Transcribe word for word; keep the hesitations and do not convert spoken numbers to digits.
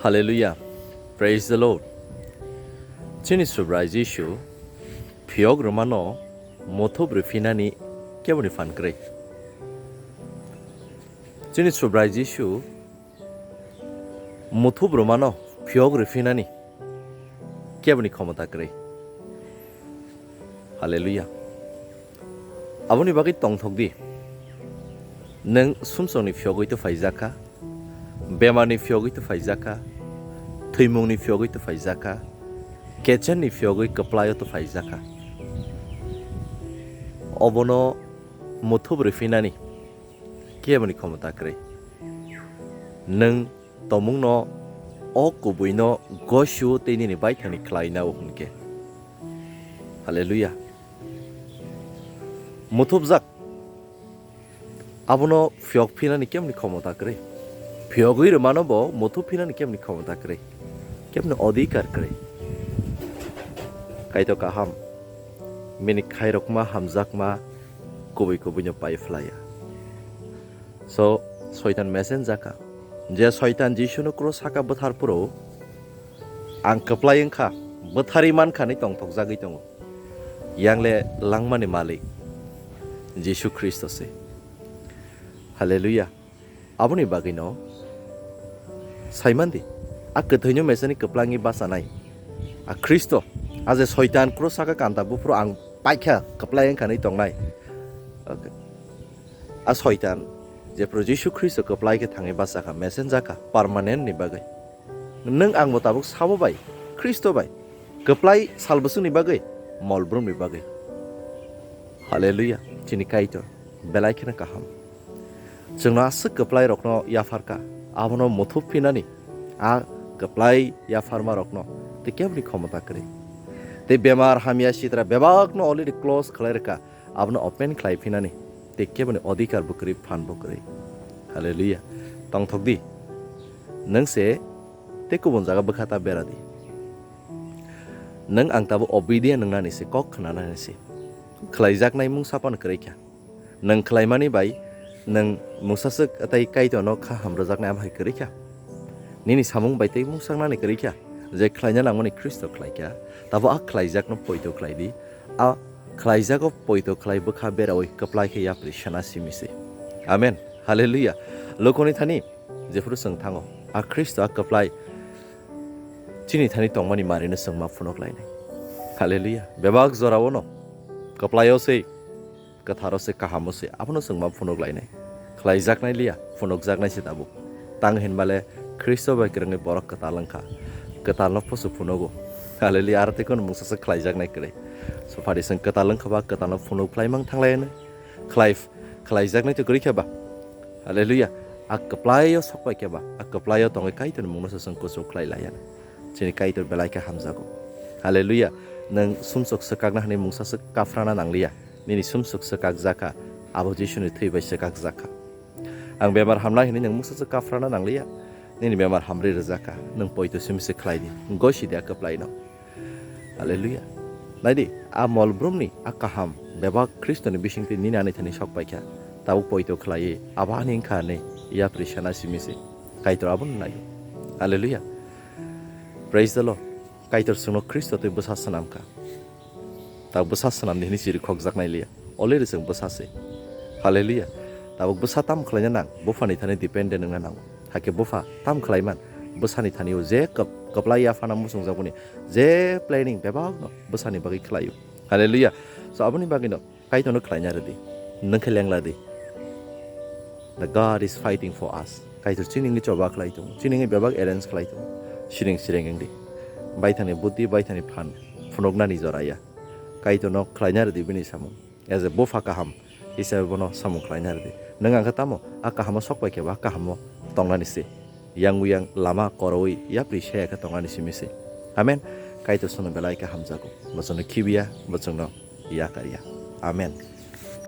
Hallelujah. Praise the Lord. Chini Subrai Jisu phiyok rwmano mothup rwphinani keboni phan kwrwi. Chini Subrai Jisu mothup rwmano phiyok rwphinani keboni khomota kwrwi. Hallelujah. Aboni bagwi tongthok di. Nwng sumsokni phiyogwi to phaijak kha, bemarni phiyogwi to phaijak kha, thwimungni phiyogwi to phaijak kha, kechenni phiyogwi kwplaio to phaijak kha. Obono mothup rwphinani keboni khomota kwrwi. Nwng tomungno o kubuino gosio tei nini baithangni khlaina o hwn khe. Hallelujah. Muthupjak. Abono phiyok phinani kemni khomota kwrwi. Phiyogwi rwmano bo muthup phinani kemni khomota kwrwi. Kemni odhikar kwrwi. Kaitor kaham. Bini khairokma hamjakma kubui kubuino pai phlaiya. So, Soitan mesen jaka. Je Soitan Jisuno kros saka bwthar phuru, ang kwplai wngkha, bwthari mankha hinwi tongthokjagwi tongo. Yangle langmani malik Jisu Khristo se. Hallelujah. Aboni bagwino saimandi, a kwthwino mesani kwplangwi bachanai. A Khristo, a je Soitan kros saka kanta buphuru ang paikha kwplai wngkha hinwi tongnai. Okay. A Soitan, jephru Jisu Khristo kwplai khe thangwi bachakha, mesen jakha, permanent ni bagwi. Nwng angbo tabuk sabo bai, Khristo bai, kwplai salbwswkni bagwi, molbrumni bagwi. Hallelujah, chini Kaitor, belai kheno kaham. Chwngno aswk kwplai rokno yapharkha, abono muthup phinani, a kwplai yapharma rokno, tei keboni khomota kwrwi. Tei bemar hamya sitra bebakno already close khlai rwkha, abono open khlai phinani tei keboni odhikar bo kwrwi, phan bo kwrwi. Hallelujah. Tongthok di. Nwng se tei kubun jaga bwkha ta bera di. Nwng ang tabuk obedient wngnani se, kok khnanani se. Khlaijaknai mungsa phano kwrwi kha. Nwng khlaimani bai nwng mungsaswk tei Kaitorno kha hamrwjaknai abo hai kwrwi kha. Nini samung bai tei mungsaknani kwrwi kha. Je khlaina nangmani Khristo khlai kha, tabo a khlaijakno poito khlai di. A khlaijago poito khlai bwkha beraui kwplai khe yapri sana simi se. Amen. Hallelujah. Lukuni thani jephuru chwng thango, a Khristo a kwplai chini thani tongmani marino chwng ma phunuk lainai. Hallelujah. Bebak jorao no kwplaio se, kwtharo se, kahamo se, abono chwng ma phunuk lainai. Khlaijaknai liya, phunukjaknai se tabuk. Tang hinmale Khristo bai kwrwngni borok kwtal wngkha. Kwtalno poso phunugo. Hallelujah, aro tei kono mungsa se khlaijaknai kwrwi. Sophari chwng kwtal wngkha ba kwtalno phunuk phlai mang thanglaino. Khlai, khlaijaknai to kwrwi khe ba. Hallelujah. A kwplaio sok pai khe ba, a kwplaio tongwi Kaitorni mungno se chwng kuchuk khlai laiya. Chini Kaitor belai khe hamjago. Hallelujah. Nwng sumsok swkakna hwnwi mungsa se kaphrana nangliya. Nini sumsok swkak jakha, abo Jisuni thwi bai swkak jakha. Ang bemar hamnai hwnwi nwng mungsa se kaphrana nangliya. Nini bemar hamri rwjakha. Nwng poito simi se khlai di. Gosi di a kwplaino. Hallelujah. Naidi, a mol brumni a kaham bebak Khristoni bisingtwi nini ani thani sok paikha. Tabuk poito khlaiwi abo ani wngkha hinwi yapri sana simi se. Kaitor abono naio. Hallelujah. Praise the Lord. Kaitor chwngno Khristo twi bwsa swnamkha. Tabuk bwsa swnamdi hinwi chirikhokjaknai liya. Already chwng bwsa se. Hallelujah. Tabuk bwsa tam khlaina nang, buphani thani dependent wngna nango. Hakhe bupha tam khlaiman, bwsani thani-o je kwp-, kwplai yaphana muchungjakmani je planning bebakno bwsani bagwi khlaio. Hallelujah. So, aboni bagwino Kaitorno khlaina rwdi, nwng khe lengla di. The God is fighting for us. Kaitor chini wngwi choba khlai tongo, chini wngwi bebak arrange khlai tongo. Siring siring wngdi. Baithani buddhi, baithani phan phunuknani jora ya. Kaitorno khlaina rwdi bini samung. As a bupha kaham hisabe bono samung khlaina rwdi. Nwng ang khe tamo a kahamo sok pai khe ba kahamo tongnani se. Yang uyang lama koroui yapri saya khe tongnani simi se. Amen. Kaitor chwngno belai khe hamjago. Bo chwngno khibiya, bo chwngno yakarya. Amen.